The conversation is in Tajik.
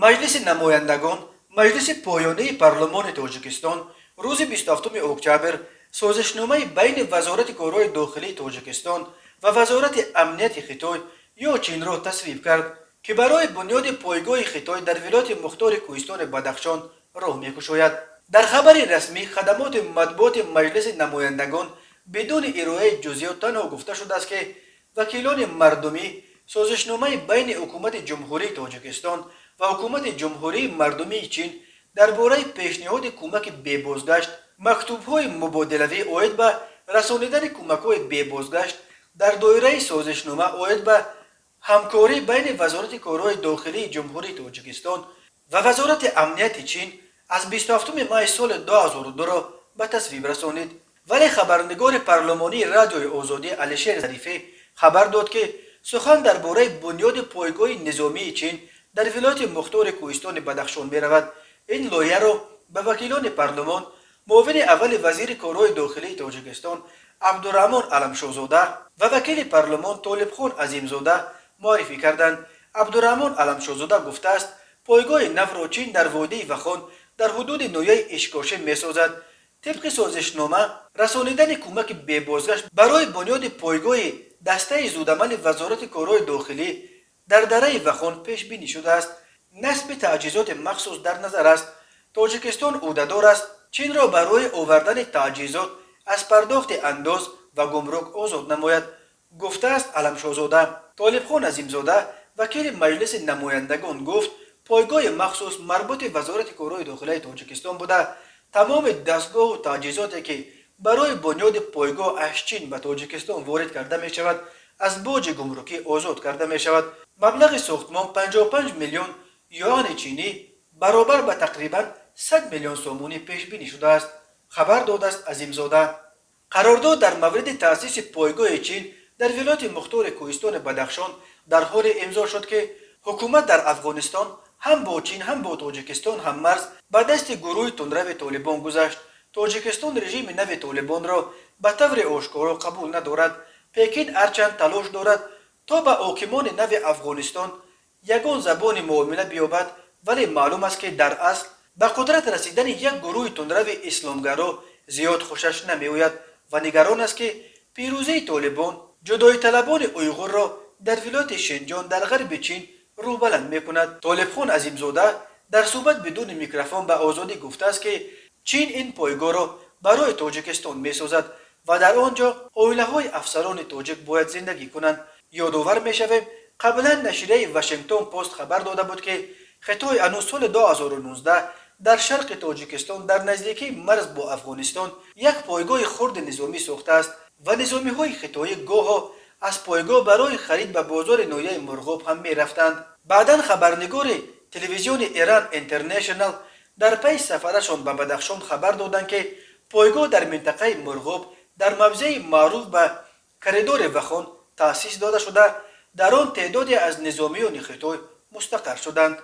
Маҷлиси намояндагон, маҷлиси поёнии парлумони Тоҷикистон, рӯзи 27 октябр созишномаи байни Вазорати корҳои дохилии Тоҷикистон ва Вазорати амнияти Хитой ё Чинро тасвиб кард, ки барои бунёди пойгоҳи Хитой дар вилояти мухтори Кӯҳистони Бадахшон роҳ мекушояд. Дар хабари расмӣ хадамоти матбуоти Маҷлиси намояндагон бидуни ироаи ҷузъиёт танҳо гуфта шудааст, ки вакилони мардумӣ созишномаи байни Ҳукумати Ҷумҳурии Тоҷикистон ва Ҳукумати Ҷумҳурии Мардумии Чин дар бораи пешниҳоди кӯмаки бебозгашт, мактубҳои мубодилавӣ оид ба расонидани кӯмакҳои бебозгашт дар доираи созишнома оид ба ҳамкорӣ байни Вазорати корҳои дохилии Ҷумҳурии Тоҷикистон ва Вазорати амнияти Чин аз 27 май соли 2002-ро ба тасвиб расонид. Вале хабарнигори парлумонии Радиои Озодӣ Алишер Зарифӣ хабар дод, ки сухан дар бораи бунёди пойгоҳи низомии Чин дар вилояти мухтори Кӯҳистони Бадахшон меравад. Ин лоиҳаро ба вакилони парлумон муовини аввали вазири корҳои дохилии Тоҷикистон Абдураҳмон Аламшоҳзода ва вакили парлумон Толибхон Азимзода муаррифӣ карданд. Абдураҳмон Аламшоҳзода гуфтааст, пойгоҳи навро Чин дар водии Вахон дар ҳудуди ноҳияи Ишкошим месозад. Тибқи созишнома, расонидани кӯмаки бебозгашт барои бунёди пойгоҳи дастаи зудамали Вазорати корҳои дохилӣ дар дараи Вахон пешбинӣ шудааст. Насби таҷҳизоти махсус дар назар аст. Тоҷикистон ӯҳдадор аст Чинро барои овардани таҷҳизот аз пардохти андоз ва гумрук озод намояд, гуфтааст Аламшоҳзода. Толибхон Азимзода, вакили Маҷлиси намояндагон, гуфт, пойгоҳи махсус марбути Вазорати корҳои дохилаи Тоҷикистон буда, тамоми дастгоҳу таҷҳизоте, ки барои бунёди пойгоҳ аз Чин ба Тоҷикистон ворид карда мешавад, аз боҷи гумрукӣ озод карда мешавад. Маблағи сохтмон 55 миллион юани чинӣ, баробар ба тақрибан 100 миллион сомонӣ пешбинӣ шудааст, хабар додааст Азимзода. Қарордод дар мавриди таъсиси пойгоҳи Чин дар вилояти мухтори Кӯҳистони Бадахшон дар ҳоле имзо шуд, ки ҳукумат дар Афғонистон ҳам бо Чин, ҳам бо Тоҷикистон ҳаммарз ба дасти гурӯҳи тундрави Толибон гузашт. Тоҷикистон режими нави Толибонро ба таври ошкоро қабул надорад. Пекин ҳарчанд талош дорад, то ба ҳокимони нави Афғонистон ягон забони муомила биёбад, вале маълум аст, ки дар асл ба қудрат расидани як гурӯҳи тундрави исломгаро зиёд хушаш намеояд ва нигарон аст, ки пирӯзии Толибон ҷудоиталабони уйғурро дар вилояти Шинҷон дар ғарби Чин рӯбаланд мекунад. Толибхон Азимзода дар суҳбат бидуни микрофон ба Озодӣ гуфтааст, ки Чин ин пойгоҳро барои Тоҷикистон месозад ва дар он ҷо оилаҳои афсарони тоҷик бояд зиндагӣ кунанд. Ёдовар мешавем, қаблан нашрияи Вашингтон Пост хабар дода буд, ки Хитой ҳанӯз соли 2019 дар шарқи Тоҷикистон дар наздикии марз бо Афғонистон як пойгоҳи хурди низомӣ сохтааст ва низомиҳои хитоӣ гоҳо аз пойгоҳ барои харид ба бозори ноҳияи Мурғоб ҳам мерафтанд. Баъдан хабарнигори телевизиони Иран Интернешнал дар пайи сафарашон ба Бадахшон хабар доданд, ки пойгоҳ дар минтақаи Мурғоб дар мавзеи маъруф ба коридори Вахон таъсис дода шуда, дар он теъдоде аз низомиёни Хитой мустақар шуданд.